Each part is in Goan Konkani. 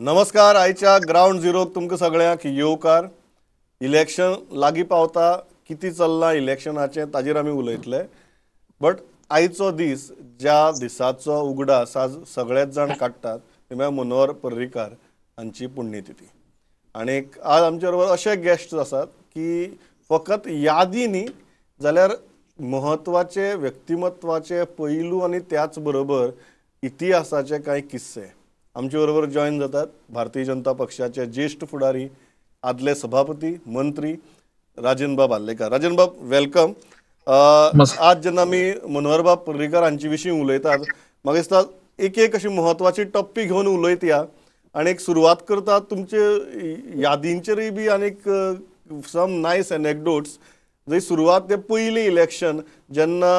नमस्कार. आयच्या ग्रावंड झिरोक तुमकां सगळ्यांक येवकार. इलेक्शन लागीं पावता, कितें चल्लां इलेक्शनाचें ताजेर आमी उलयतले. बट आयचो दीस ज्या दिसाचो उगडास आज सगळेच जाण काडटात ते म्हळ्यार मनोहर पर्रीकार हांची पुण्यतिथी. आनीक आज आमचे बरोबर अशे गेस्ट आसात की फकत यादी न्ही जाल्यार म्हत्वाचे व्यक्तिमत्वाचे पैलू आनी त्याच बरोबर इतिहासाचे कांय किस्से आमचे बरोबर जॉयन जातात. भारतीय जनता पक्षाचे ज्येश्ठ फुडारी, आदले सभापती, मंत्री राजनबाब आर्लेकर. राजनबाब, welcome. आज जेन्ना आमी मनोहरबाब पर्रीकार हांचे विशीं उलयतात म्हाका दिसता एक एक अशी म्हत्वाची टप्पी घेवन उलयतया आनी एक सुरवात करता तुमचे यादींचेरूय बी आनीक सम नायस एनेक्डोट्स. जंय सुरवात ते पयलीं इलेक्शन जेन्ना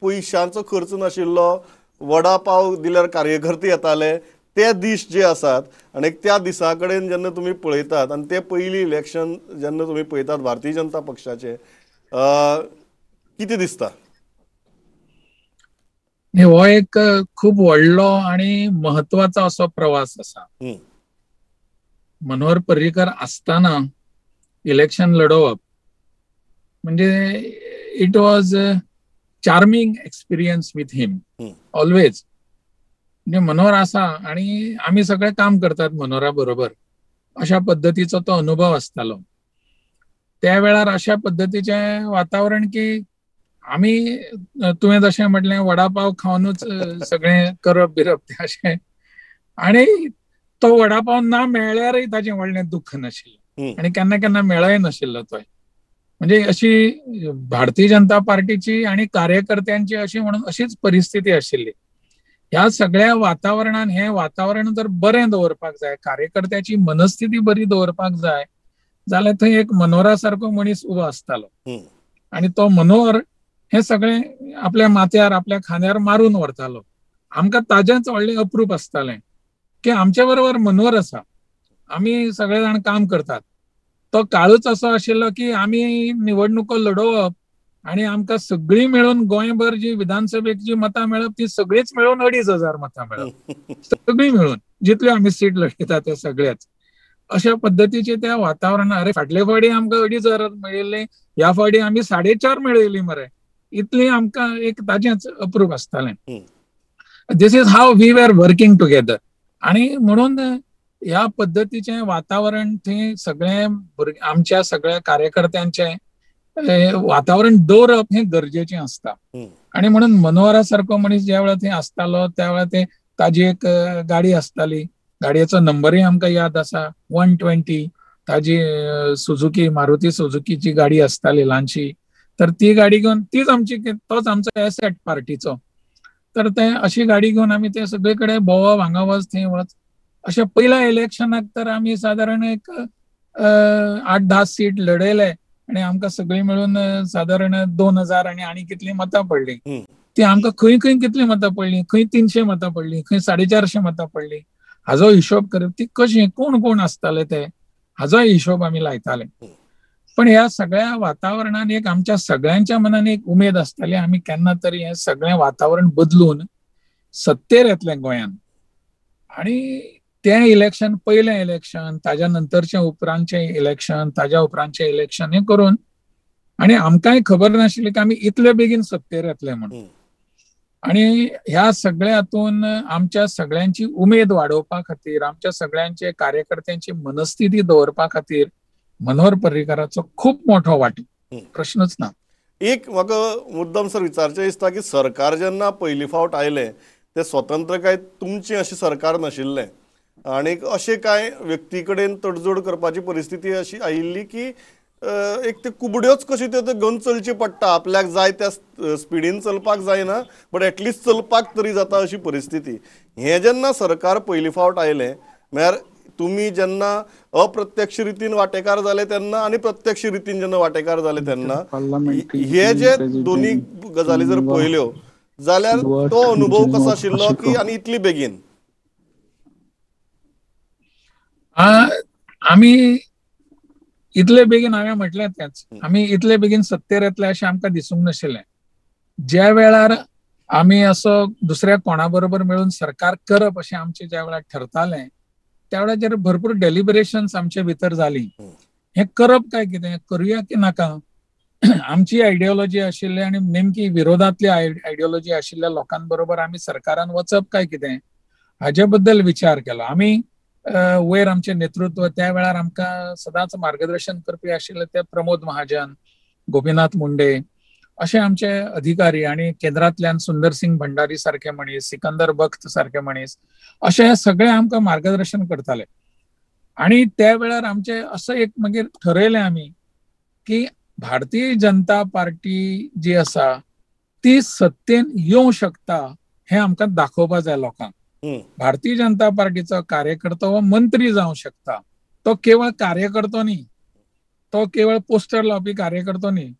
पयशांचो खर्च नाशिल्लो, वडा पाव दिल्यार कार्यकर्ते येताले, ते दीस जे आसात आनी त्या दिसा कडेन जेन्ना तुमी पळयतात आनी ते पयलीं इलेक्शन जेन्ना तुमी पळयतात भारतीय जनता पक्षाचे, कितें दिसता? हो एक खूब व्हडलो आनी म्हत्वाचो असो प्रवास आसा. मनोहर पर्रीकर आसतना इलेक्शन लढोवप म्हणजे it was charming experience with him always. म्हणजे मनोहर आसा आनी आमी सगळे काम करतात मनोहरा बरोबर, अशा पद्दतीचो तो अनुभव आसतालो. त्या वेळार अशा पद्दतीचें वातावरण की आमी, तुवें जशें म्हटलें, वडापाव खावनूच सगळें करप बिरप तें अशें, आनी तो वडापाव ना मेळ्ळ्यारय ताचें व्हडलें दुख्ख नाशिल्लें आनी केन्ना केन्ना मेळय नाशिल्लो तोय. म्हणजे अशी भारतीय जनता पार्टीची आनी कार्यकर्त्यांची अशी म्हणून अशीच परिस्थिती आशिल्ली. ह्या सगळ्या वातावरणान हें वातावरण जर बरें दवरपाक जाय, कार्यकर्त्याची मनस्थिती बरी दवरपाक जाय जाल्यार थंय एक मनोहरा सारको मनीस उबो आसतालो आनी तो मनोहर हें सगळें आपल्या माथ्यार, आपल्या खांद्यार मारून व्हरतालो. आमकां ताजेंच व्हडलें अप्रूप आसतालें की आमचे बरोबर मनोहर आसा, आमी सगळे जाण काम करतात. तो काळूच असो आशिल्लो की आमी निवडणुको लढोवप आनी आमकां सगळीं मेळून गोंयभर जी विधानसभेक जी मतां मेळप ती सगळीच मेळून 2500 मतां मेळप, सगळीं मेळून जितल्यो आमी सीट लढयता ते सगळ्याच. अशा पद्दतीचे त्या वातावरणात, अरे फाटले फावटी आमकां 2500 मेळिल्ले, ह्या फावटी आमी 4.5 मेळयली मरे, इतली आमकां एक ताजेंच अप्रूप आसतालें. This is how we were working together. आनी म्हणून ह्या पद्दतीचें वातावरण थंय सगळें आमच्या सगळ्या कार्यकर्त्यांचें वातावरण दवरप हें गरजेचें आसता. आनी म्हणून मनोहरा सारको मनीस ज्या वेळार थंय आसतालो त्या वेळार ते ताजी एक गाडी आसताली, गाडयेचो नंबरूय आमकां याद आसा, 120, ताजी सुझुकी, मारुती सुझुकीची गाडी आसताली ल्हानशी. तर ती गाडी घेवन, तीच आमची, तोच आमचो एसेट पार्टीचो. तर ते अशी गाडी घेवन आमी ते सगळे कडेन भोंवप, हांगा वच थंय वच. अशें पयल्या इलेक्शनाक तर आमी सादारण एक 8-10 सीट लढयले आनी आमकां सगळीं मेळून सादारण 2000 आनी आनी कितलीं मतां पडलीं. ती आमकां खंय खंय कितलीं मतां पडलीं, खंय 300 मतां पडलीं, खंय 450 मतां पडलीं, हाजो हिशोब करप, ती कशी कोण कोण आसताले ते हाजो हिशोब आमी लायताले. पण ह्या सगळ्या वातावरणान एक आमच्या सगळ्यांच्या मनान एक उमेद आसताली, आमी केन्ना तरी हें सगळें वातावरण बदलून सत्तेर येतलें गोंयान. आनी तें इलेक्शन, पयलें इलेक्शन, ताज्या नंतरचें उपरांतचें इलेक्शन, ताज्या उपरांतचें इलेक्शन हें करून, आनी आमकांय खबर नाशिल्ली की आमी इतले बेगीन सत्तेर येतले म्हणून. आनी ह्या सगळ्या हातून आमच्या सगळ्यांची उमेद वाडोवपा खातीर, आमच्या सगळ्यांचे कार्यकर्त्यांची मनस्थिती दवरपा खातीर मनोहर पर्रीकाराचो खूब मोठो वांटो, प्रश्नच ना. एक म्हाका मुद्दम सर विचारचें दिसता की सरकार जेन्ना पयली फावट आयलें तें स्वतंत्र काय तुमचें अशें सरकार नाशिल्लें आनी अशें कांय व्यक्ती कडेन तडजोड करपाची परिस्थिती अशी आयिल्ली की एक ते कुबड्योच कशी त्यो घेवन चलची पडटा, आपल्याक जाय त्या स्पिडीन चलपाक जायना बट एटलिस्ट चलपाक तरी जाता अशी परिस्थिती. हें जेन्ना सरकार पयली फावट आयलें म्हळ्यार तुमी जेन्ना अप्रत्यक्ष रितीन वांटेकार जाले तेन्ना आनी प्रत्यक्ष रितीन जेन्ना वांटेकार जाले तेन्ना हे जे दोनी गजाली जर पळयल्यो जाल्यार तो अनुभव कसो आशिल्लो की आनी इतली बेगीन? आमी इतले बेगीन, हांवें म्हटलें तेंच, आमी इतले बेगीन सत्तेर येतले अशें आमकां दिसूंक नाशिल्लें. ज्या वेळार आमी असो दुसऱ्या कोणा बरोबर मेळून सरकार करप अशें आमचें ज्या वेळार ठरतालें त्या वेळाचेर भरपूर डेलिबरेशन्स आमचे भितर जाली. हें करप काय कितें, करुया की नाका. आमची आयडियोलॉजी आशिल्ली आनी नेमकी विरोधांतली आयडियोलॉजी आशिल्ल्या लोकांबरोबर आमी सरकारान वचप काय कितें हाजे बद्दल विचार केलो. आमी वयर आमचें नेतृत्व त्या वेळार आमकां सदांच मार्गदर्शन करपी आशिल्ले ते प्रमोद महाजन, गोपीनाथ मुंडे अशे आमचे अधिकारी आनी केंद्रांतल्यान सुंदर सिंग भंडारी सारखे मनीस, सिकंदर बख्त सारखे मनीस, अशे सगळे आमकां मार्गदर्शन करताले. आनी त्या वेळार आमचे असं एक मागीर ठरयलें आमी की भारतीय जनता पार्टी जी आसा ती सत्तेन येवं शकता हें आमकां दाखोवपा जाय लोकांक. भारतीय जनता पार्टीचो कार्यकर्तो हो मंत्री जावं शकता, तो केवळ कार्यकर्तो न्ही, तो केवळ पोस्टर लावपी कार्यकर्तो न्ही,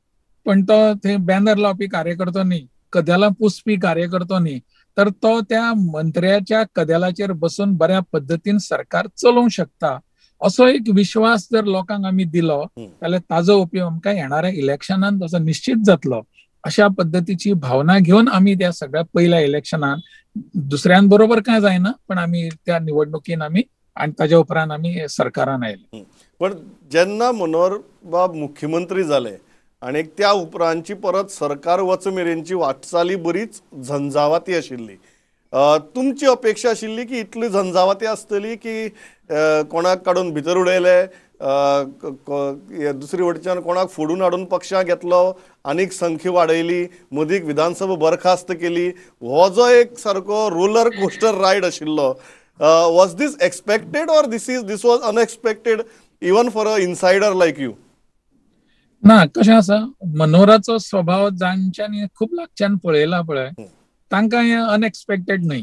पण तो थंय बॅनर लावपी कार्यकर्तो न्ही, कदेलां पुसपी कार्यकर्तो न्ही, तर तो त्या मंत्र्याच्या कदेलाचेर बसून बऱ्या पद्दतीन सरकार चलोवंक शकता असो एक विश्वास जर लोकांक आमी दिलो जाल्यार ताजो उपयोग आमकां येणाऱ्या इलेक्शनान तसो निश्चित जातलो. अशा पद्दतीची भावना घेवन आमी त्या सगळ्या पयल्या इलेक्शनान दुसऱ्यांबरोबर काय जायना पण आमी त्या निवडणुकीन आमी आनी ताज्या उपरांत आमी सरकारान आयले. पण जेन्ना मनोहर बाब मुख्यमंत्री जाले आनी त्या उपरांतची परत सरकार वच मेरेनची वाटचाली बरीच झंझावाती आशिल्ली. तुमची अपेक्षा आशिल्ली की इतली झंझावाती आसतली की कोणाक काडून भितर उडयले, दुसरी वटेच्यान कोणाक फोडून हाडून पक्षाक घेतलो, आनीक संख्या वाडयली, मदीक विधानसभा बरखास्त केली, हो जो एक सारको रोलर कोस्टर रायड आशिल्लो, was this expected or this was unexpected even for a insider like you? ना, कशें आसा, मनोहराचो स्वभाव जांच्यांनी खूब लागच्यान पळयला पळय तांकां हें अनएक्सपेक्टेड न्हय.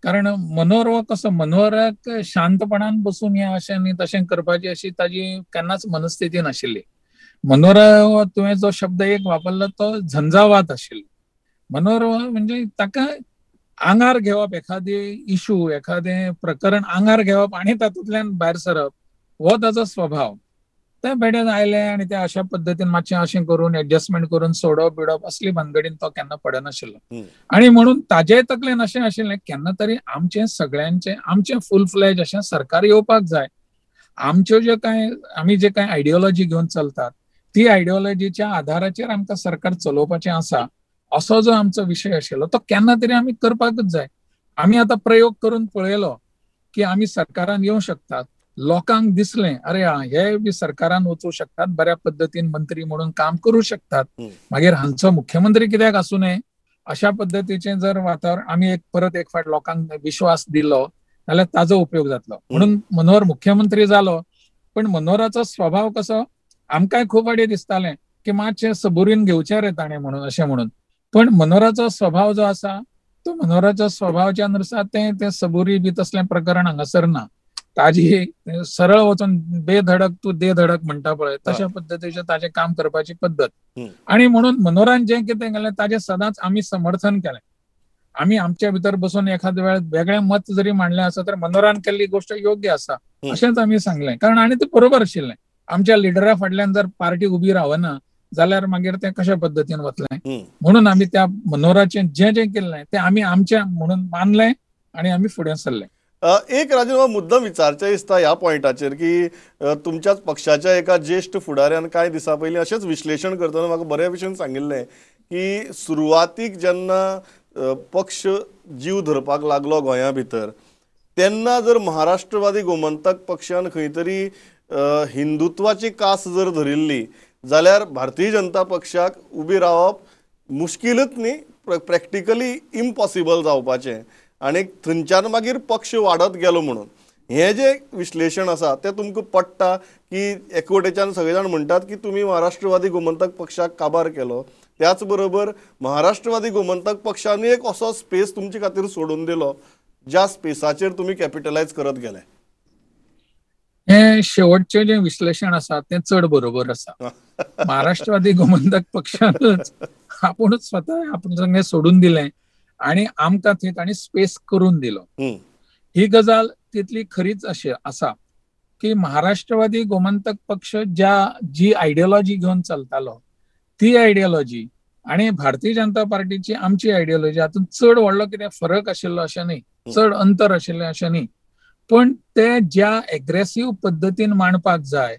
कारण मनोहर हो कसो, मनोहराक शांतपणान बसून हें अशें न्ही तशें करपाची अशी ताजी केन्नाच मनस्थिती नाशिल्ली. मनोहर तुवें जो शब्द एक वापरलो तो झंझावात आशिल्लो. मनोहर म्हणजे ताका आंगार घेवप, एखादी इशू एखादें प्रकरण आंगार घेवप आनी तातूंतल्यान भायर सरप हो ताजो स्वभाव. ते बेड्यान आयले आनी ते अशा पद्दतीन मातशें अशें करून एडजस्टमेंट करून सोडप बिडप असली भानगडीन तो केन्ना पडनाशिल्लो. आनी म्हणून ताजेय तकलेन अशें आशिल्लें केन्ना तरी आमचें सगळ्यांचें आमचें फूल फ्लॅज अशें सरकार येवपाक जाय. आमच्यो ज्यो कांय आमी जे कांय आयडियोलॉजी घेवन चलतात ती आयडियोलॉजीच्या आधाराचेर आमकां सरकार चलोवपाचें आसा असो जो आमचो विशय आशिल्लो तो केन्ना तरी आमी करपाकच जाय. आमी आतां प्रयोग करून पळयलो की आमी सरकारान येवं शकतात, लोकांक दिसलें अरे हे बी सरकारान वचूं शकतात, बऱ्या पद्दतीन मंत्री म्हणून काम करूं शकतात, मागीर हांचो मुख्यमंत्री कित्याक आसूं नये अशा पद्दतीचें जर वातावरण आमी एक परत एक फावट लोकांक विश्वास दिलो जाल्यार ताजो उपयोग जातलो. म्हणून मनोहर मुख्यमंत्री जालो. पण मनोहराचो स्वभाव कसो, आमकांय खूब फावटी दिसतालें की मातशें सबुरीन घेवचें रे ताणें म्हणून अशें म्हणून, पण मनोहराचो स्वभाव जो आसा तो मनोहराच्या स्वभावाच्या अनुसार तें सबुरी बी तसलें प्रकरण हांगासर ना. ताजी सरळ वचून बेधडक तू दे धडक म्हणटा पळय तशा पद्दतीचें ताजें काम करपाची पद्दत. आनी म्हणून मनोहरान जें कितें केलें ताजें सदांच आमी समर्थन केलें. आमी आमच्या भितर बसून एखाद्या वेळार वेगळें मत जरी मांडलें आसा तर मनोहरान केल्ली गोश्ट योग्य आसा अशेंच आमी सांगलें, कारण आनी तें बरोबर आशिल्लें. आमच्या लिडरा फाटल्यान जर पार्टी उबी रावना जाल्यार मागीर तें कशा पद्दतीन वतलें. म्हणून आमी त्या मनोहराचें जें जें केल्लें तें आमी आमचें म्हणून मानलें आनी आमी फुडें सरले. एक राजन मुद्दम विचारचें दिसता ह्या पॉयंटाचेर की तुमच्याच पक्षाच्या एका ज्येश्ठ फुडाऱ्यान कांय दिसां पयलीं अशेंच विश्लेशण करतना म्हाका बऱ्या भशेन सांगिल्लें की सुरवातीक जेन्ना पक्ष जीव धरपाक लागलो गोंया भितर तेन्ना जर महाराष्ट्रवादी गोमंतक पक्षान खंय तरी हिंदुत्वाची कास जर धरिल्ली जाल्यार भारतीय जनता पक्षाक उबी रावप मुश्किलच न्ही, प्रॅक्टिकली इम्पॉसिबल जावपाचें आनी थंयच्यान मागीर पक्ष वाडत गेलो. म्हणून हें जें विश्लेशण आसा तें तुमकां पडटा की एकवटेच्यान सगळे जाण म्हणटात की तुमी महाराष्ट्रवादी गोमंतक पक्षाक काबार केलो, त्याच बरोबर महाराष्ट्रवादी गोमंतक पक्षानूय एक असो स्पेस तुमचे खातीर सोडून दिलो ज्या स्पेसाचेर तुमी कॅपिटलायज करत गेले. हें शेवटचें जें विश्लेशण आसा तें चड बरोबर आसा. महाराष्ट्रवादी गोमंतक पक्षानच आपुणूच स्वता आपूण सगळें सोडून दिलें आनी आमकां थंय तांणी स्पेस करून दिलो. ही गजाल तितली खरीच अशी आसा की महाराष्ट्रवादी गोमंतक पक्ष जी आयडियोलॉजी घेवन चलतालो ती आयडियोलॉजी आनी भारतीय जनता पार्टीची आमची आयडियोलॉजी हातूंत चड व्हडलो कितें फरक आशिल्लो अशें न्ही, चड अंतर आशिल्लें अशें न्ही. पण ते ज्या एग्रेसिव्ह पद्दतीन मांडपाक जाय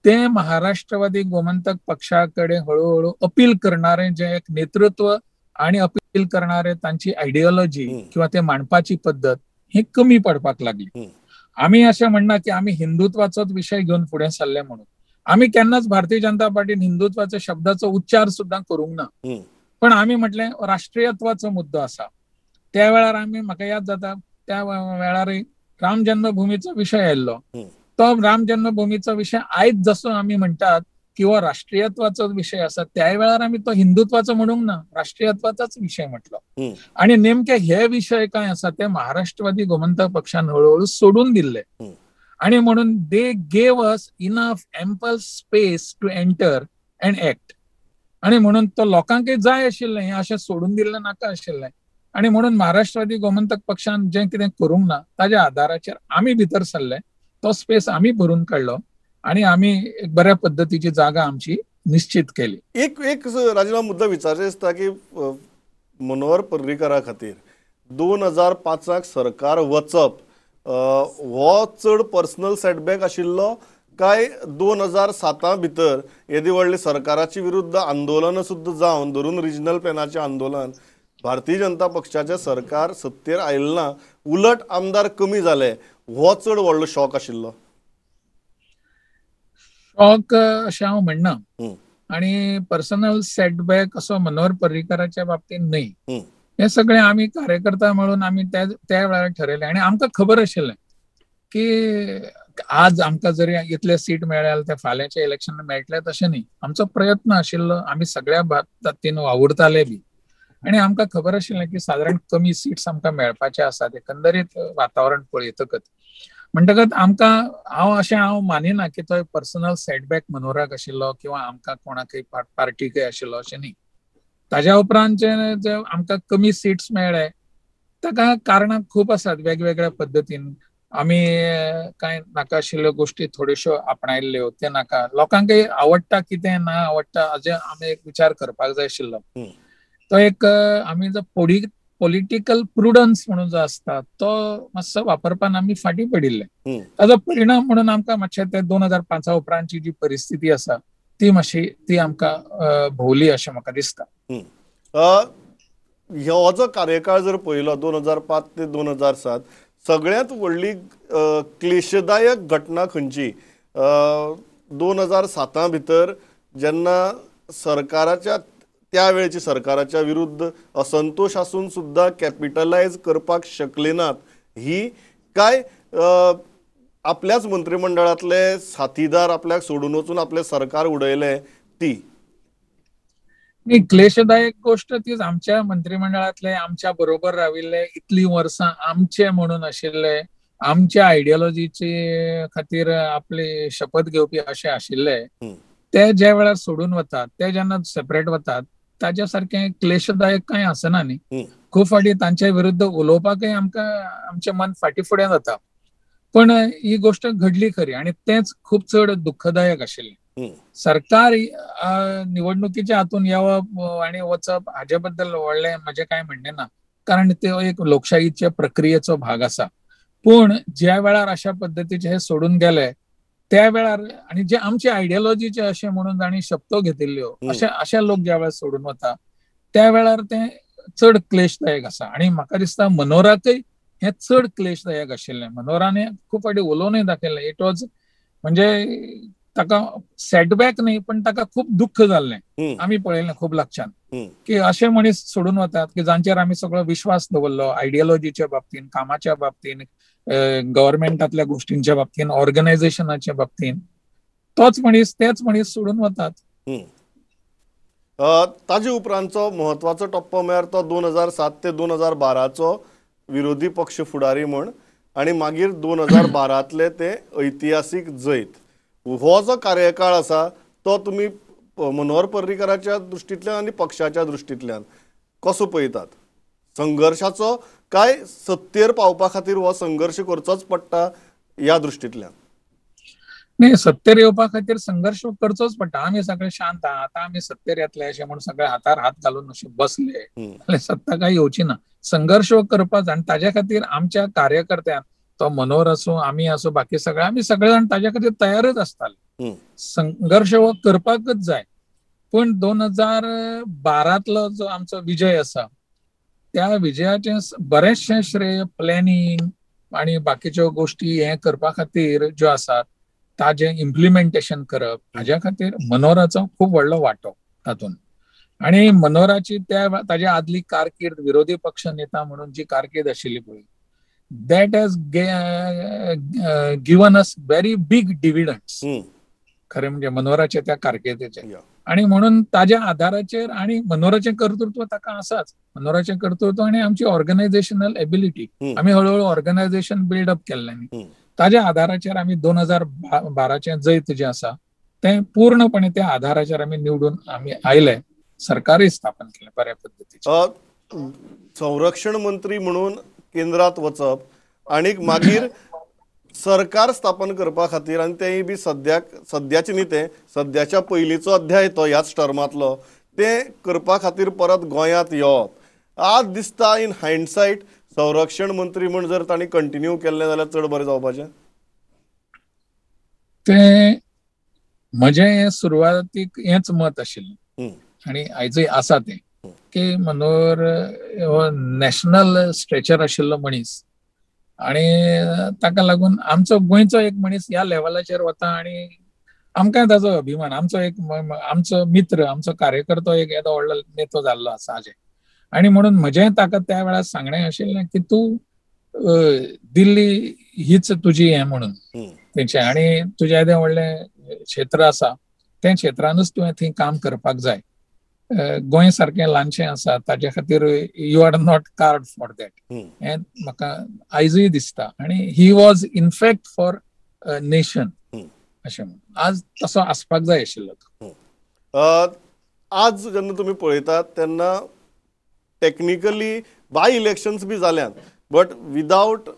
ते महाराष्ट्रवादी गोमंतक पक्षा कडेन हळूहळू अपील करणारे जे एक नेतृत्व आणि अपील करणारे तांची आयडियोलॉजी किंवा ते मांडपाची पद्दत ही कमी पडपाक लागली. आमी अशें म्हणना की आमी हिंदुत्वाचोच विशय घेवन फुडें सरले म्हणून, आमी केन्नाच भारतीय जनता पार्टीन हिंदुत्वाच्या शब्दाचो उच्चार सुद्दां करूंक ना, पण आमी म्हटलें राष्ट्रीयत्वाचो मुद्दो आसा. त्या वेळार आमी, म्हाका याद जाता त्या वेळारय राम जन्मभूमीचो विशय आयिल्लो. तो राम जन्मभूमीचो विशय आयज जसो आमी म्हणटात किंवा राष्ट्रीयत्वाचो विशय आसा, त्या वेळार आमी तो हिंदुत्वाचो म्हणूंक ना, राष्ट्रीयत्वाचाच विशय म्हटलो. आणि नेमके हे विशय काय आसा ते महाराष्ट्रवादी गोमंतक पक्षान हळूहळू सोडून दिल्ले आणि म्हणून they gave us enough ample space to enter and act. आणि म्हणून तो लोकांकय जाय आशिल्लें, हें अशें सोडून दिल्लें नाका आशिल्लें. आणि म्हणून महाराष्ट्रवादी गोमंतक पक्षान जें कितें करूंक ना ताज्या आधाराचेर आमी भितर सरले, तो स्पेस आमी भरून काडलो आणि आमी एक बऱ्या पद्दतीची जागा आमची निश्चित केली. एक एक राजीनामा मुद्दा विचारचे दिसता की मनोहर पर्रीकरा खातीर 2005 सरकार वचप हो चड पर्सनल सेटबॅक आशिल्लो काय 2007 भितर येदी व्हडली सरकाराचे विरुद्ध आंदोलनां सुद्दां जावन धरून रिजनल प्लॅनाचें आंदोलन, भारतीय जनता पक्षाचें सरकार सत्तेर आयलें ना, उलट आमदार कमी जाले, हो चड व्हडलो शॉक आशिल्लो? शॉक अशें हांव म्हणना आणि पर्सनल सेटबॅक असो मनोहर पर्रीकराच्या बाबतींत न्हय. हे सगळे आमी कार्यकर्ता म्हणून आमी त्या वेळार ठरयलें आनी आमकां खबर आशिल्लें की आज आमकां जरी इतले सीट मेळ्ळे जाल्यार ते फाल्यांच्या इलेक्शनाक मेळटले तशें न्ही. आमचो प्रयत्न आशिल्लो, आमी सगळ्या बाबतीन वावुरताले बी आनी आमकां खबर आशिल्लें की सादारण कमी सीट्स आमकां मेळपाचे आसात एकंदरीत वातावरण पळयतकच. म्हणटकच आमकां, हांव अशें हांव मानिना की तो पर्सनल सेटबॅक मनोहराक आशिल्लो किंवा आमकां कोणाकय पार्टीकय आशिल्लो अशें न्ही. ताज्या उपरांत जे आमकां कमी सीट्स मेळ्ळे ताका कारणां खूब आसात वेगवेगळ्या पद्दतीन. आमी कांय नाका आशिल्ल्यो गोश्टी थोड्योश्यो आपणायल्ल्यो, ते नाका, लोकांकय आवडटा कितें ना आवडटा हाजे आमी एक विचार करपाक जाय आशिल्लो. तो एक आमी जो पॉलिटिकल प्रुडन्स म्हणून जो आसता तो मातसो वापरपान आमी फाटीं पडिल्ले. ताजो परिणाम म्हणून आमकां मातशें ते 2005 उपरांतची जी परिस्थिती आसा ती मातशी ती आमकां भोवली अशें म्हाका दिसता. हो जो कार्यकाळ जर पळयलो 2005 ते 2007, सगळ्यांत व्हडली क्लेशदायक घटना खंयची? 2007 भितर जेन्ना सरकाराच्या, त्या वेळची सरकाराच्या विरुद्ध असंतोष आसून सुद्दां कॅपिटलायज करपाक शकले नात ही, काय आपल्याच मंत्रिमंडळांतले साथीदार आपल्याक सोडून वचून आपलें सरकार उडयलें ती? क्लेशदायक गोष्ट तीच, आमच्या मंत्रिमंडळांतले आमच्या बरोबर राविल्ले, इतलीं वर्सां आमचे म्हणून आशिल्ले, आमच्या आयडियोलॉजीचे खातीर आपली शपथ घेवपी अशे आशिल्ले, ते ज्या वेळार सोडून वतात, ते जेन्ना सेपरेट वतात ताज्या सारकें क्लेशदायक कांय आसना न्ही. खूब फावटी तांच्या विरुद्ध उलोवपाकय आमकां आमचें मन फाटीं फुडें जाता, पण ही गोष्ट घडली खरी आणि तेच खूब चड दुःखदायक आशिल्लें. सरकार निवडणुकीच्या हातून येवप आणि वचप हाजे बद्दल व्हडलें म्हजें कांय म्हणणें ना, कारण ते एक लोकशाहीच्या प्रक्रियेचो भाग आसा. पूण ज्या वेळार अशा पद्दतीचे हे सोडून गेले त्या वेळार आणि जे आमचे आयडियोलॉजीचे अशें म्हणून जाणी शपथो घेतिल्ल्यो अशे अशे लोक ज्या वेळार सोडून वता त्या वेळार ते चड क्लेशदायक आसा. आणि म्हाका दिसता मनोहराकय हें चड क्लेशदायक आशिल्लें. मनोहराने खूब फावटी उलोवनय दाखयलें, it was म्हणजे ताका सेटबॅक न्ही पण ताका खूब दुःख जाल्लें. आमी पळयलें खूब लागच्यान की अशे मनीस सोडून वतात की जांचेर आमी सगळो विश्वास दवरलो आयडियोलॉजीच्या बाबतीन, कामाच्या बाबतीन, गव्हर्मेंटांतल्या गोष्टींच्या बाबतीन, ऑर्गनायझेशनाच्या बाबतीन, तोच मनीस तेच मनीस सोडून वतात. ताजे उपरांतचो म्हत्वाचो टप्पो म्हळ्यार तो 2007 ते 2012चो विरोधी पक्ष फुडारी म्हण आनी मागीर 2012तले ते ऐतिहासीक जैत. हो जो कार्यकाळ आसा तो तुमी मनोहर पर्रीकराच्या दृश्टींतल्यान आनी पक्षाच्या दृश्टींतल्यान कसो पळयतात? संघर्शाचो काय सत्तेर पावपा खातीर हो संघर्श करचोच पडटा ह्या दृश्टींतल्यान? नाही, सत्तेर येवपा खातीर संघर्श करचोच पडटा. आमी सगळे शांत आतां आमी सत्तेर येतले अशें म्हणून सगळे हातार हात घालून अशे बसले जाल्यार सत्ता काय येवची ना. संघर्श करपाक आनी ताज्या खातीर आमच्या कार्यकर्त्यान तो मनोहर आसूं आमी आसूं बाकी सगळे आमी सगळे जाण ताज्या खातीर तयारच आसताले, संघर्श हो करपाकच जाय. पूण 2012तलो जो आमचो विजय आसा त्या विजयाचें बरेचशें श्रेय प्लॅनिंग आनी बाकीच्यो गोष्टी हे करपा खातीर ज्यो आसात ताजें इम्प्लिमेंटेशन करप हाज्या खातीर मनोहराचो खूब व्हडलो वांटो तातूंत. आनी मनोहराची त्या ताज्या आदली कारकीर्द विरोधी पक्ष नेता म्हणून जी कारकीर्द आशिल्ली पळय, that has given us very big dividends खरें म्हणजे मनोहराच्या त्या कारकिर्दीचे. आणि म्हणून ताज्या आधाराचेर आणि मनोहराचें कर्तृत्व ताका आसाच, मनोहराचें कर्तृत्व आणि आमची ऑर्गनायझेशनल एबिलिटी, आमी हळूहळू ऑर्गनायझेशन बिल्डअप केल्लें, ताज्या आधाराचेर आमी 2012चें जैत जें आसा तें पूर्णपणे त्या आधाराचेर आमी निवडून आमी आयले, सरकारय स्थापन केलें बऱ्या पद्दतीचें. संरक्षण मंत्री म्हणून केंद्रात वचप आनी मागीर सरकार स्थापन करपा खातीर, आनी तेंय बी सद्याक सद्याचे न्ही, तें सद्याच्या पयलींचो अध्याय तो ह्याच टर्मांतलो, तें करपा खातीर परत गोंयांत येवप, आज दिसता इन हायंडसायट संरक्षण मंत्री म्हूण जर तांणी कंटिन्यू केल्लें जाल्यार चड बरें जावपाचें. तें म्हजें सुरवातीक हेंच मत आशिल्लें आनी आयजूय आसा तें की मनोहर हो नॅशनल स्ट्रेचर आशिल्लो मनीस आनी ताका लागून आमचो गोंयचो एक मनीस ह्या लेवलाचेर वता आनी आमकां ताजो अभिमान, आमचो एक आमचो मित्र, आमचो कार्यकर्तो एक येदो व्हडलो नेतो जाल्लो आसा हाजें. आनी म्हणून म्हजें ताका त्या वेळार सांगणें आशिल्लें की तूं दिल्ली हीच तुजी हें म्हणून तेंचें, आनी तुजें येदें व्हडलें क्षेत्र आसा तें क्षेत्रानूच तुवें थंय काम करपाक जाय. गोंय सारकें ल्हानशें आसा ताजे खातीर you are not card for that हें म्हाका आयजूय दिसता. आनी he was in fact for nation अशें म्हणून आज तसो आसपाक जाय आशिल्लो तो. आज जेन्ना तुमी पळयतात तेन्ना टॅक्निकली बाय इलेक्शन्स बी जाल्यात, बट विदावट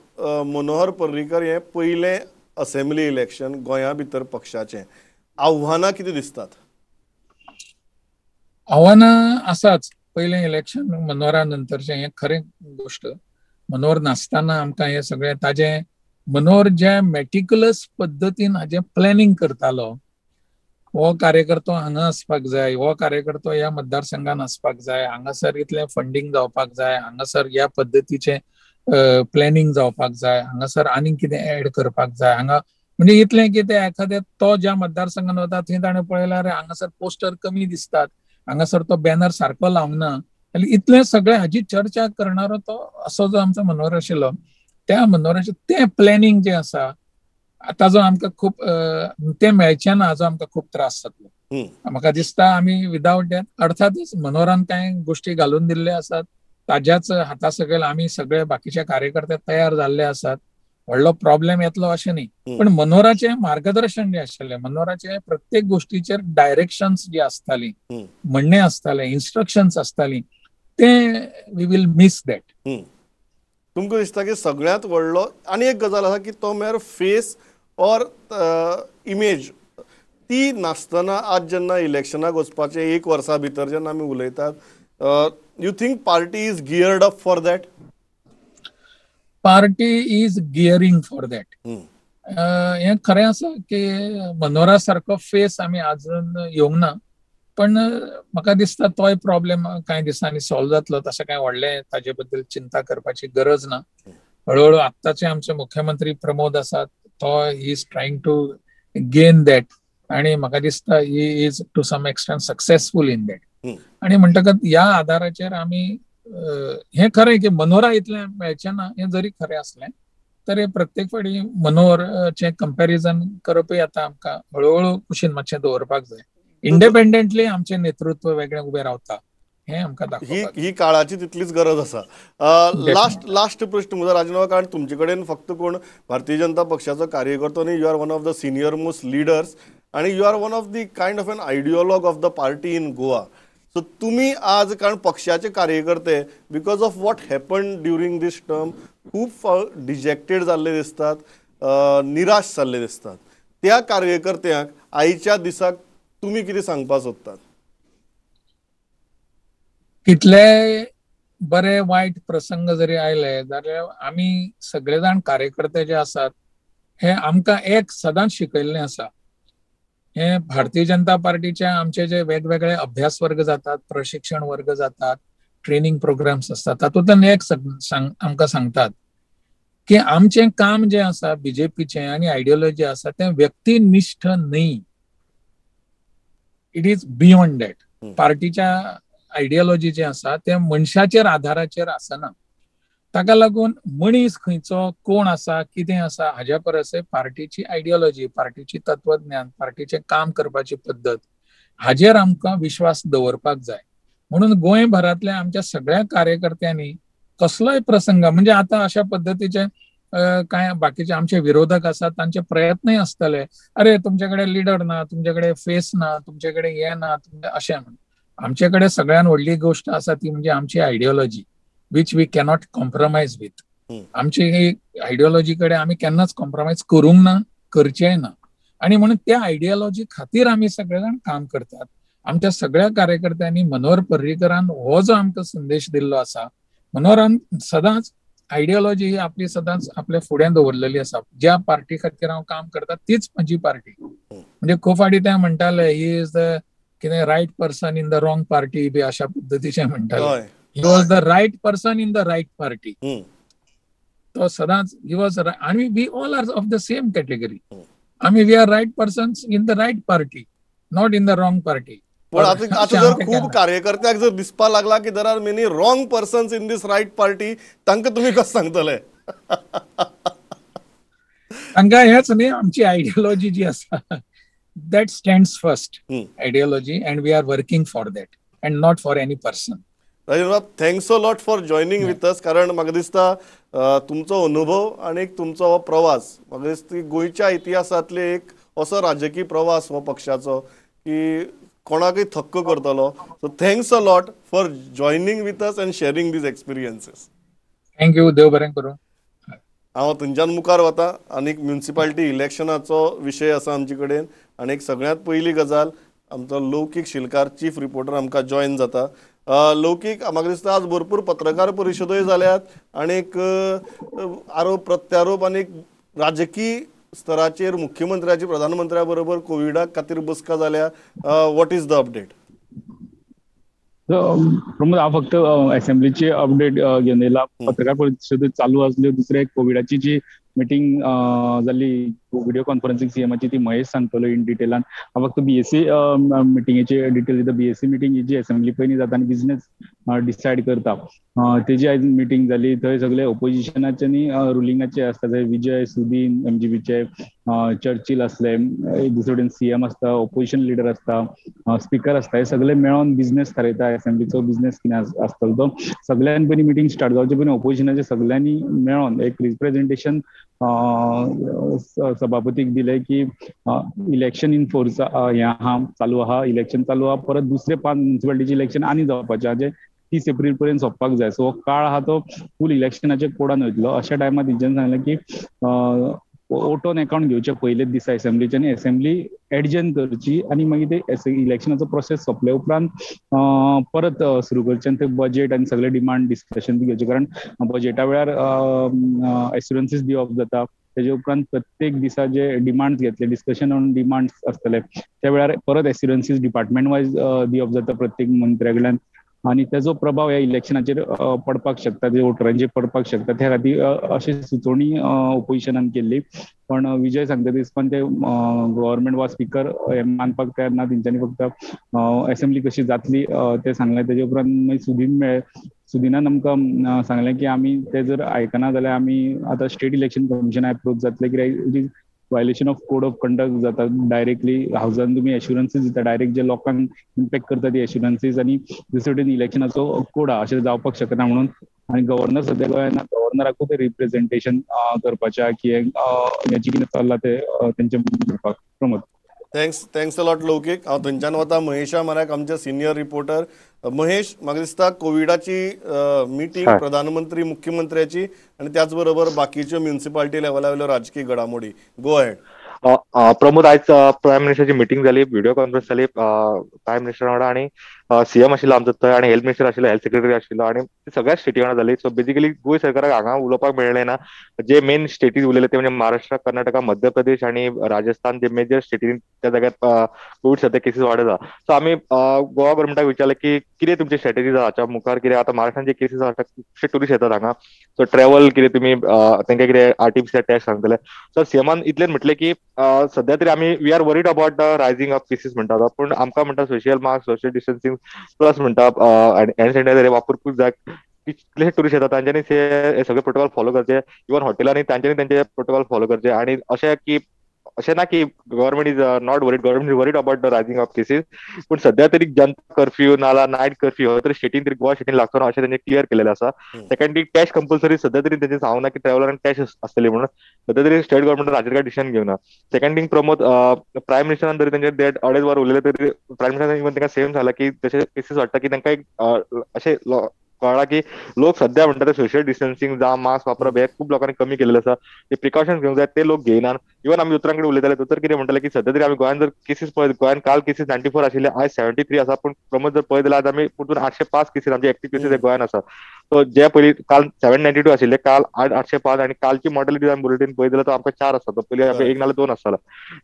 मनोहर पर्रीकर हें पयलें असेंब्ली इलेक्शन गोंया भितर पक्षाचें, आव्हानां कितें दिसतात? आव्हानां आसाच. पयलें इलेक्शन मनोहरा नंतरचें हें खरें गोश्ट, मनोहर नासतना आमकां हें सगळें ताजें मनोहर ज्या मॅटिक्युलस पद्दतीन हाजें प्लॅनिंग करतालो, हो कार्यकर्तो हांगा आसपाक जाय, हो कार्यकर्तो ह्या मतदारसंघान आसपाक जाय, हांगासर इतलें फंडींग जावपाक जाय, हांगासर ह्या पद्दतीचें प्लॅनिंग जावपाक जाय, हांगासर आनीक कितें एड करपाक जाय, हांगा म्हणजे इतलें की तें एखादें तो ज्या मतदारसंघान वता थंय ताणें पळयल्यार हांगासर पोस्टर कमी दिसतात, हांगासर तो बॅनर सारको लावंक ना, इतलें सगळें हाजी चर्चा करणारो तो असो जो आमचो मनोहर आशिल्लो त्या मनोहराचें तें प्लॅनिंग जें आसा ताजो आमकां खूब तें मेळचें ना, हाजो आमकां खूब त्रास जातलो. म्हाका दिसता आमी विदावट that, अर्थातच मनोहरान कांय गोश्टी घालून दिल्ले आसात, ताज्याच हाता सकयल आमी सगळे बाकीचे कार्यकर्ते तयार जाल्ले आसात, व्हडलो प्रॉब्लेम येतलो अशें न्ही, पण मनोहराचें मार्गदर्शन जें आशिल्लें, मनोहराचें प्रत्येक गोश्टीचेर डायरेक्शन्स जी आसताली, म्हणणें आसतालें, इन्स्ट्रक्शन्स आसताली, तें we will miss that. तुमकां दिसता की सगळ्यांत व्हडलो आनी एक गजाल आसा की तो म्हळ्यार फेस ऑर इमेज ती नासतना आज जेन्ना इलेक्शनाक वचपाचें एक वर्सा भितर जेन्ना आमी उलयतात, you think party is geared up for that? Party is gearing for that. हें खरें आसा की मनोहरा सारको फेस आमी आजून येवंक ना, पण म्हाका दिसता तोय प्रॉब्लेम कांय दिसांनी सॉल्व जातलो, तशें कांय व्हडलें ताजे बद्दल चिंता करपाची गरज ना. हळूहळू आत्ताचे आमचे मुख्यमंत्री प्रमोद आसात, तो he is trying to gain that आनी म्हाका दिसता he is to some extent successful in that. आनी म्हणटकच ह्या आधाराचेर आमी हें खरें की मनोहरा इतलें मेळचें ना हें जरी खरें आसलें तरी प्रत्येक फावटी मनोहरचें कंपॅरिजन करपूय आतां आमकां हळूहळू कुशीन मातशें दवरपाक जाय. इंडिपेंडंटली आमचें नेतृत्व वेगळें उबें रावता हें आमकां दाखोवपाक ही काळाची तितलीच गरज आसा. लास्ट प्रश्न म्हजो राजनाव, कारण तुमचे कडेन फक्त कोण भारतीय जनता पक्षाचो कार्यकर्तो न्ही, you are one of the senior most leaders आनी you are one of the kind of an ideologue of the party in Goa. So तुमी आज कारण पक्षाचे कार्यकर्ते because of what happen during this term खूब डिजेक्टेड जाल्ले दिसतात, निराश जाल्ले दिसतात, त्या कार्यकर्त्यांक आयच्या दिसाक तुमी कितें सांगपाक सोदतात? कितले बरे वायट प्रसंग जरी आयले जाल्यार आमी सगळे जाण कार्यकर्ते जे आसात हे आमकां एक सदांच शिकयल्लें आसा. हे भारतीय जनता पार्टीचे आमचे जे वेगवेगळे अभ्यास वर्ग जातात, प्रशिक्षण वर्ग जातात, ट्रेनिंग प्रोग्राम्स आसतात, तातूंतल्यान एक आमकां सांगतात की आमचें काम जें आसा बीजेपीचें आनी आयडियोलॉजी आसा तें व्यक्तिनिष्ठ न्ही, it is beyond that. पार्टीच्या आयडियोलॉजी जें आसा तें मनशाचेर आधाराचेर आसना. ताका लागून मनीस खंयचो कोण आसा कितें आसा हाज्या परस पार्टीची आयडियोलॉजी, पार्टीची तत्वज्ञान, पार्टीचें काम करपाची पद्दत हाजेर आमकां विश्वास दवरपाक जाय. म्हणून गोंयभरांतल्या आमच्या सगळ्या कार्यकर्त्यांनी कसलोय प्रसंग म्हणजे आतां अशा पद्दतीचे कांय बाकीचे आमचे विरोधक आसात तांचे प्रयत्नय आसतले, अरे तुमचे कडेन लिडर ना, तुमचे कडेन फेस ना, तुमचे कडेन हें ना, अशें म्हणून. आमचे कडेन सगळ्यान व्हडली गोश्ट आसा ती म्हणजे आमची ideology, which we cannot compromise with. आमची ही आयडियोलॉजी कडेन आमी केन्नाच कॉम्प्रोमायज करूंक ना, करचेंय ना. आनी म्हणून त्या आयडियोलॉजी खातीर आमी सगळे जाण काम करतात. आमच्या सगळ्या कार्यकर्त्यांनी मनोहर पर्रीकरान हो जो आमकां संदेश दिल्लो आसा, मनोहरान सदांच आयडियोलॉजी ही आपली सदांच आपल्या फुड्यान दवरलेली आसा. ज्या पार्टी खातीर हांव काम करता तीच म्हजी पार्टी. म्हणजे खूब फावटी ते म्हणटाले he is the कितें right person in the wrong party बी अशा पद्दतीचे म्हणटाले. He was the right person in the right party. तो सदांच he was, आनी we all are of the same category. आमी we are right persons in the right party, not in the wrong party. पण आतां जर खूब कार्यकर्त्यांक जर दिसपाक लागला की there are many wrong persons in this right party, तांकां तुमी कशें सांगतले? तांकां हेच न्ही, आमची आयडियोलॉजी जी आसा that stands first, ideology, and we are working for that and not for any person. Rajendrabab, thanks a lot for joining with us. कारण म्हाका दिसता तुमचो अनुभव आनी तुमचो हो प्रवास म्हाका दिसता गोंयच्या इतिहासांतले एक असो राजकीय प्रवास हो पक्षाचो की कोणाकय थक्क करतलो. So thanks a lot for joining with us and sharing these experiences. Thank you, देव बरें करूं. हांव थंयच्यान मुखार वता आनी म्युनिसिपालिटी इलेक्शनाचो विशय आसा आमचे कडेन आनी एक सगळ्यांत पयली गजाल आमचो लौकीक शिलकार चीफ रिपोर्टर आमकां जॉयन जाता. लौकीक, म्हाका दिसता आज भरपूर पत्रकार परिशदोय जाल्यात आनीक आरोप प्रत्यारोप आनी राजकीय स्तराचेर मुख्यमंत्र्याची प्रधानमंत्र्या बरोबर कोविडा खातीर बसका जाल्या. What is the update? Pramod, हांव फक्त असेंब्लीची अपडेट घेवन येयला. पत्रकार परिशद चालू आसल्यो. दुसरे कोविडाची जी मिटींग जाल्ली व्हिडिओ कॉन्फरन्सिंग सीएमाची ती महेश सांगतलो इन डिटेलान. हांव फक्त बीएससी मिटिंगेची डिटेल दिता. बीएससी मिटींग ही जी असेंब्ली पयलीं जाता आनी बिजनेस डिसायड करता तेजी आयज मिटींग जाली. थंय सगळे ओपोजिशनाचे आनी रुलिंगाचे आसता, थंय विजय, सुदीन, एमजीबीचे, चर्चिल आसले, दुसरे वटेन सीएम आसता, ओपोजिशन लिडर आसता, स्पिकर आसता. हे सगळे मेळोन बिजनेस थारयता, असेंब्लीचो बिजनेस कितें आसतलो तो. सगळ्यान पयलीं मिटींग स्टार्ट जावचे पयलीं ओपोजिशनाचे सगळ्यांनी मेळोन एक रिप्रेझेंटेशन सभापतीक दिले की इलेक्शन इन फोर्स हें आहा, चालू आहा, इलेक्शन चालू आहा, परत दुसरे 5 म्युनिसिपालिटीचे इलेक्शन आनी जावपाचें आहा, जे 30 एप्रील पर्यंत सोंपपाक जाय. सो काळ आहा तो फूल इलेक्शनाच्या कोडान वयतलो. अशा टायमार तेंच्यांनी सांगलें की वोट ऑन अकाउंट घेवचे पयलेच दिसा असेंब्लीचे आनी असेंब्ली एडजर्न करची आनी मागीर ते इलेक्शनाचो प्रोसेस सोंपले उपरांत परत सुरू करचे आनी ते बजेट आनी सगळे डिमांड डिस्कशन बी घेवचे. कारण बजेटा वेळार एश्युरन्सीस दिवप जाता, तेजे उपरांत प्रत्येक दिसा जे डिमांड्स घेतले, डिस्कशन ऑन डिमांड्स आसतले, त्या वेळार परत एश्युरन्सीस डिपार्टमेंट वायज दिवप जाता प्रत्येक मंत्र्या कडल्यान आनी तेजो प्रभाव ह्या इलेक्शनाचेर पडपाक शकता, ते वोटरांचेर पडपाक शकता. त्या खातीर अशी सुचोवणी ओपोजिशनान केल्ली. पण विजय सांगता दिसपान ते गव्हर्मेंट वा स्पिकर हे मानपाक तयार ना. तेंच्यांनी फक्त असेंब्ली कशी जातली ते सांगलें. तेजे उपरांत मागीर सुदीन मेळ्ळे. सुदिनान आमकां सांगलें की आमी ते जर आयकना जाल्यार आमी आतां स्टेट इलेक्शन कमिशना एप्रोच जातले, कित्याक violation of code of conduct जाता. डायरेक्टली हावजान तुमी एश्युरन्सीस दिता, डायरेक्ट जे लोकांक इम्पॅक्ट करता ती एश्युरन्सीस, आनी दुसरे वटेन इलेक्शनाचो कोड आहा, अशें जावपाक शकना म्हणून. आनी गव्हर्नर सद्या गोंयांत ना, गव्हर्नराकूय ते रिप्रेझेंटेशन करपाचें की हें जें कितें चल्लां तें तेंचें करपाक. Pramod, thanks a lot Laukik. हांव थंयच्यान वता महेशा म्हऱ्याक, आमचे सिनियर रिपोर्टर. महेश, म्हाका दिसता कोविडाची मिटींग प्रधानमंत्री मुख्यमंत्र्याची आनी त्याच बरोबर बाकीच्यो म्युनिसिपालिटी लेवला वयल्यो राजकीय घडामोडी. Go ahead. प्रमोद, आयज प्रायम मिनिस्टराची मिटींग जाली, व्हिडिओ कॉन्फरन्स जाली प्रायम मिनिस्टर वांगडा आनी सीएम आशिल्लो आमचो थंय आनी हेल्थ मिनिस्टर आशिल्लो, हेल्थ सेक्रेटरी आशिल्लो आनी सगळ्या स्टेटी वांगडा जाली. सो बेसिकली गोंय सरकाराक हांगा उलोवपाक मेळ्ळें ना. जे मेन स्टेटी उलयले ते म्हणजे महाराष्ट्र, कर्नाटका, मध्य प्रदेश आनी राजस्थान, जे मेजर स्टेटीन त्या जाग्यार कोवीड सद्या केसीस वाडत आसा. सो आमी गोवा गव्हर्मेंटाक विचारलें की कितें तुमची स्ट्रॅटेजी आसा हाच्या मुखार, कितें आतां महाराष्ट्रान जे केसीस आसा खुबशे ट्युरिस्ट येतात हांगा, सो ट्रॅवल कितें तुमी तांकां कितें RT-PCR test सांगतले. सो सीएमान इतलें म्हटलें की सद्या तरी आमी we are worried about the rising of cases म्हणटा, पूण आमकां म्हणटा social mask, social distancing plus म्हणटा हँड सॅनिटायझर वापरपूच जाय. कितलेशे ट्युरिस्ट येतात तांच्यांनी हे सगळे प्रोटोकॉल फॉलो करचे, इवन हॉटेलांनी तांच्यांनी तेंचे प्रोटोकॉल फॉलो करचे. आनी अशें की अशें ना की government is not worried, government is worried about the rising of cases, पूण सद्या तरी जनता कर्फ्यू नाल्यार नायट कर्फ्यू हो तरी स्टेटीन तरी गोवा स्टेटीन लागचो ना अशें तेंचे क्लियर केलेलें आसा. सेकंड थिंग, टेस्ट कंपल्सरी सद्या तरी तेंचे सांगूंक ना की ट्रॅव्हलरांक टेस्ट आसतली म्हणून, सद्या तरी स्टेट गव्हर्मेंटान हाचेर काय डिसिजन घेवना. सेकंड थिंग प्रमोद, प्रायम मिनिस्टरान तरी तेंचे देड अडेच वर उलयले तरी प्रायम मिनिस्टरान इवन तांकां सेम सांगलां की जशे केसीस वाडटा की तांकां एक अशें कळ्ळां की लोक सद्या म्हणटा ते सोशल डिस्टन्सिंग जावं मास्क वापरप हे खूब लोकांनी कमी केलेलें आसा, ते प्रिकॉशन्स घेवंक जाय ते लोक घेयनात. इवन आमी दोतोरां कडेन उलयताले, दोतोर कितें म्हणटाले की सद्या तरी आमी गोंयांत जर केसीस पळयत, गोंयांत काल केसीस 94 आशिल्ले, आयज 73 आसा, पूण प्रमोद जर पळयत जाल्यार आज आमी परतून 805 केसीस आमचे एक्टीव केसीस गोंयांत आसा. सो जे पयलीं काल 792 आशिल्ले, काल 805 आनी कालची मॉर्टॅलिटी आमी बुलेटीन पळयत जाल्यार तो आमकां 4 आसा, तो पयलीं आमकां 1 नाल्यार 2 आसतालो.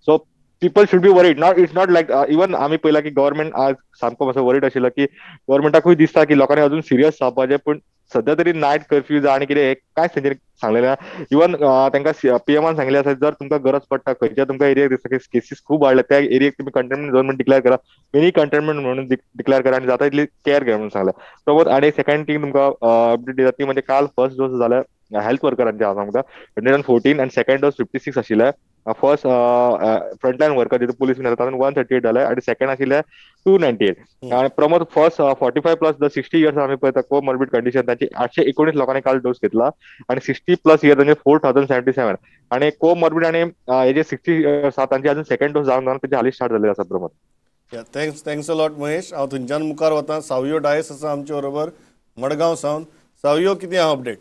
So people should be worried, not it's not like even आमी पळयला की गव्हर्मेंट आज सामको मातसो वरीड आशिल्लो की गव्हर्मेंटाकूय दिसता की लोकांनी अजून सिरियस जावपाचें, पूण सद्या तरी नायट कर्फ्यू जावं आनी कितें कांयच तेंच्यांनी सांगलेलें ना. इवन तांकां पीएमान सांगिल्लें आसा जर तुमकां गरज पडटा खंयच्या तुमकां एरियाक दिसता की केसीस खूब वाडल्या त्या एरियाक तुमी कंटेनमेंट झोन म्हणून डिक्लेअर करा, मिनी कंटेनमेंट म्हणून डिक्लेअर करा आनी जाता इतली केअर घे म्हणून सांगलें. प्रमोद, आनी सेकंड थिंग तुमकां अपडेट दिता ती म्हणजे काल फर्स्ट डोस जाल्या हेल्थ वर्करांचे आसा आमकां 114 आनी सेकंड डोस 56 आशिल्ले. फर्स्ट फ्रंटलायन वर्कर जितून पुलीस बीन आसा तातूंत 138 जाले आनी सेकंड आशिल्ले 298. आनी Pramod, first 45 plus the 60 years आमी पळयता कोमॉर्बिड कंडिशन तांची 819 लोकांनी काल डोस घेतला आनी 60 प्लस इयर तांचे 4077 आनी कोमॉर्बिड आनी हे जे 60 आसा तांची अजून सेकंड डोस जावंक ना, तेजे हालीं स्टार्ट जाल्ले आसा. Pramod, thanks a lot Mahesh. हांव थंयच्यान मुखार वता, सावयो डायस आसा आमचे बरोबर मडगांव सावन. सावयो, कितें आहा अपडेट?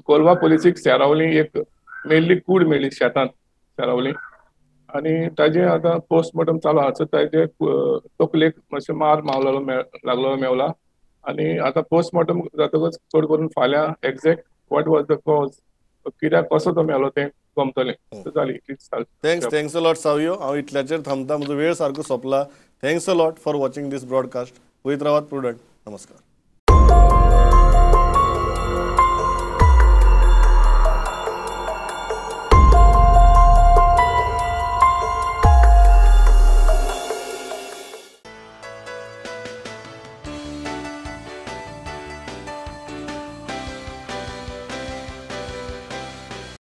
कोलवा पुलिसीक सेरावली एक मेल्ली कूड मेळ्ळी शेतांत सेरावली आनी ताजें आतां पोस्टमॉर्टम चालू आसा. सो ताजे तकलेक मातशें मार मावलेलो लागलेलो मेवला आनी आतां पोस्टमॉर्टम जातकच चड करून फाल्यां exact what was the cause, कित्याक कसो तो मेलो तें गमतलें. जाली इतलीच. Thanks a lot Savio. हांव इतल्याचेर थांबता, म्हजो वेळ सारको सोंपला. Thanks a lot for watching this broadcast. पळयत रावात प्रुडंट. नमस्कार.